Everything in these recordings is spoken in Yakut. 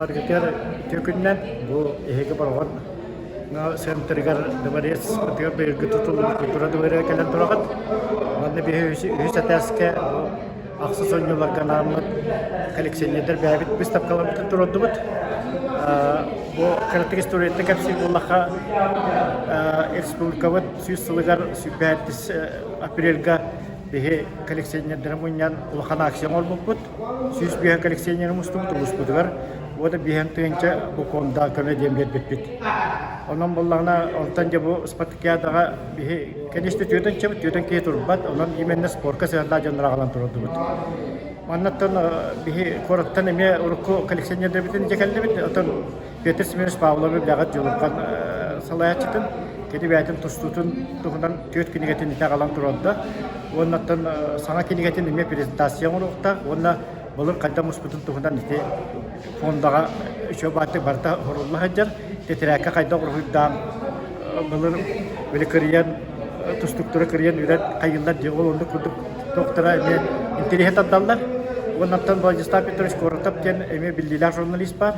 Аргытыар үтүө күнүнэн бу эһиги Бороҕон центрыгар дворец бытыгар быйылгы тутуллубут культура дворега кэлэн тураҕыт. Манна биһи үһүс этээскэ ахсыс оонньууларга анааммыт коллекционердар бэйэбит выставкаларбытын туруордубут. Бу кыратык историяттан кэпсиир буоллахха республикабыт 100 сылыгар 105 апрельга биһи коллекционердары мунньан улахан акция оҥорбуппут. 105 коллекционеры мустубут улууспутугар уота биэһэн тыһыынча буконда көмө диэн биэрбиппит. Онон буоллаҕына, онтон дьэ бу спартакиадаҕа биһи конечно түөтэн чабыт, түөтэн киһи турбат, онон именно спорка сыһыаннаах дьоннор аҕалан турардыбыт. Маннаттан биһи куораттан эмиэ урукку коллекционердарбытын дьэ кэллибит, оттон Петр Семенович Павловы билэҕит Дьулурхан салайааччытын, кини бэйэтин тустуутун туһунан түөрт кинигэтин итэ аҕалан туруорда. Уонна оттон саҥа кинигэтин эмиэ презентация оҥоруохтаах уонна былыр хайдах муспутун туһунан ити фондаҕа үчүгэй бааттык барыта оһорулла сылдьар. Тэтэрээккэ хайдах уруһуйдаан былыр били кырыйан тустуктары кырыйан үрэн хайыыллар диye ол оннук курдук туохтара эмиэ интэриэһи тардаллар. Уонна оттон Владислав Петрович Коротов диэн эмиэ биллиилээх журналист баар.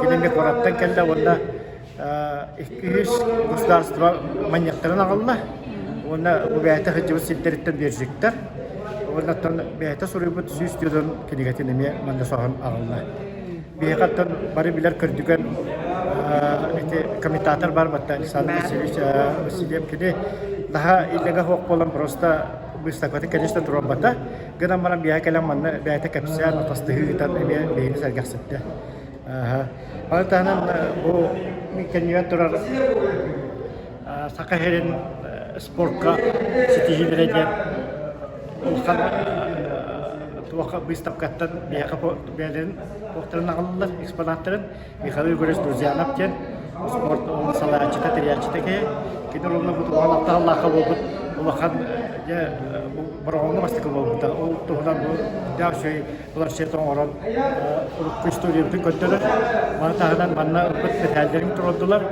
Кини эмиэ куораттан кэллэ уонна икки государство манньыктарын аҕалла уонна бу бэйэтэ сылдьыбыт сирдэриттэн биэржиктэр уонна оттон бэйэтэ суруйбут 104 кинигэтин эмиэ манна соһон аҕалла. Биһиэхэ оттон бары билэр көрдүгэн ити комментатор бар батта Александр Васильевич Васильев кини наһаа иллэҥэ суох буолан просто выставкатын конечно туруорбата гынан баран биһиэхэ кэлэн манна бэйэтэ кэпсээн атастыһыы ыытан эмиэ биһигини сэргэхситтэ. Маны таһынан бу кэннигэр турар Саха сирин спортка ситиһиилэрэ диэн улахан туохха быыстапкаттан биһиэхэ бэйэлэрин туохтарын аҕаллылар экспонаттарын Михаил Егорович Друзьянов диэн спорт салайааччыта, тэрийээччитэ киһи. Кини ровно бу туһунан алтаһаллаахха буолбут улахан дьэ Бороҕоҥҥо бастакы буолбута. Ол туһунан бу үчүгэй планшет оҥорон урукку историябытын көрдөрөр. Маны таһынан манна ылбыт мэтээллэрин туруордулар.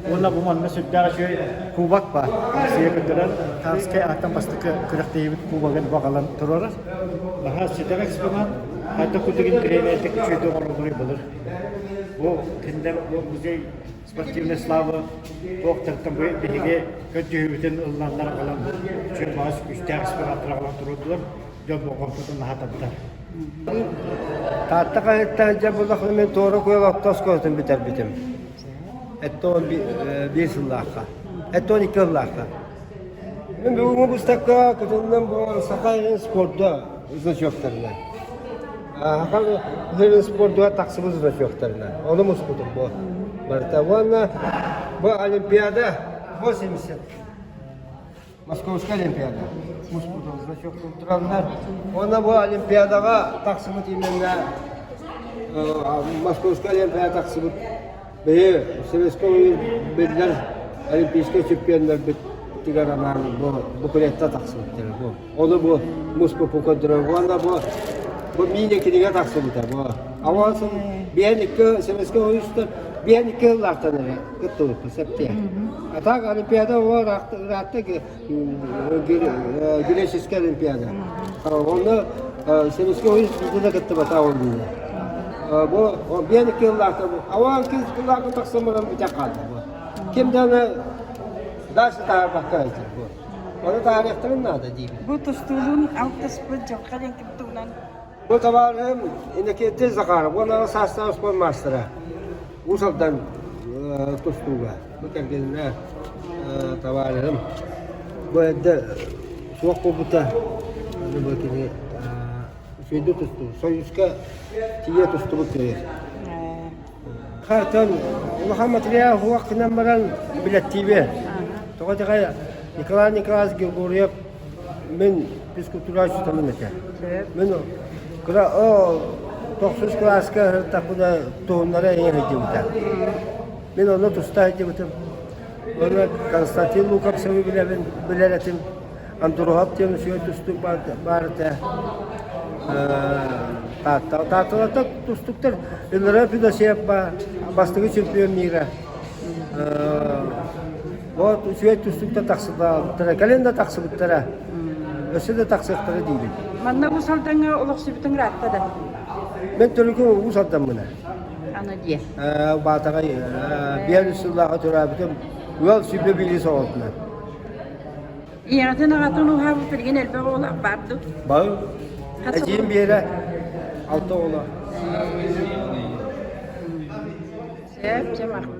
Уонна бу манна сүрдээх үчүгэй кубок баар. Россия көрдөрөр Тарскай ааттан бастакы күрэхтэһиибит кубогын бу аҕалан туруорар. Наһаа ситэх экспонат. Хайдах курдук интэриэһинэйдик үчүгэйдик оҥороллоруй былыр. Бу кинилэр бу музей спортивной славы туохтартан бу биһиги көрдөһүүбүтүн ылланнар аҕалан үчүгэй баҕас күүстээх экспонаттар аҕалан туруордулар. Дьон болҕомтотун наһаа тардар. Таатта хаһыаттан дьэ булахпын мен Туора Күөл орто оскуолатын бүтэрбитим. Эттон биир сыллаахха. Эттон икки сыллаахха. Мен бүгүҥҥү быыстапка кытылынан бу Саха сирин спорда значоктарынан. Саха сирин спордугар тахсыбыт значоктарынан. Ону муспутум бу. Барыта. Уонна бу Олимпиада 80 Московская Олимпиада муспутун значок тураннар. Уонна бу Олимпиадаҕа тахсыбыт именно Московская Олимпиада тахсыбыт биһи Советскай биллэр олимпийскай чемпионнарбыт тигэр анаан бу буклетта тахсыбыттара бу. Ону бу муспуппун көрдөрөр. Уонна бу бу мини кинигэ тахсыбыта бу. Ауан сыл биэн икки Советскай Союзтан биэн икки сыллаахтан эрэ кыттыбыппыт септиэ. А так Олимпиада ыраатта греческая Олимпиада. Онно Советский Союз биирдэ да кыттыбата ол диye. Бу биэн икки сыллаахта бу. Ауан икки сыллаахта тахсан баран бүтэн хаалла бу. Ким даҕаны дальше таһаарбакка этэр бу. Ону таарыахтарын наада диибин. Бу тустуулуун алтыспыт дьылҕа диэн ким туһунан Бу табаарыһым Иннокентий Захаров уонна саастаах спорт маастара Уус Алдан тустууга. Бу кэргэнинэ табаарыһым бу эрдэ суох буолбута. Аны бу кини үчүгэйдик тустуу. Союзка тиийэ тустубут киһи. Хатан улахан материал суох гынан баран билэттиибэ. Тоҕо диэхэ Николай Николаевич Григорьев мин физкультура учууталым этэ. Мин кыра тохсус кылааска сырыттахпына туһуннара эйэ сылдьыбыта. Мин онно туста сылдьыбытым. Уонна Константин Луковцевы билэбин, билэр этим. Андруһап диэн үчүгэй тустуук баар этэ. Таатта Таатталарта тустууктар Иллара Федосеев баар, бастакы чемпион мира. Вот үчүгэй тустууктар тахсыбыттара, кэлин да тахсыбыттара. Өссө да тахсыахтара диибин. Манна Уус Алдаҥҥа олохсуйбутуҥ ыраатта да? Мен төрүкү Уус Алдаммына. аны дии. Баатаҕай биэр сыллааҕы төрөөбүтүм. Ыал сүбэ билии соҕотунан. Ийэҕитин аҕатын уһаабыт билигин элбэх оҕолоох баар дуу? Бары. Эдьиийим Биэрэ алта оҕолоох. Сөп, чэ махтал.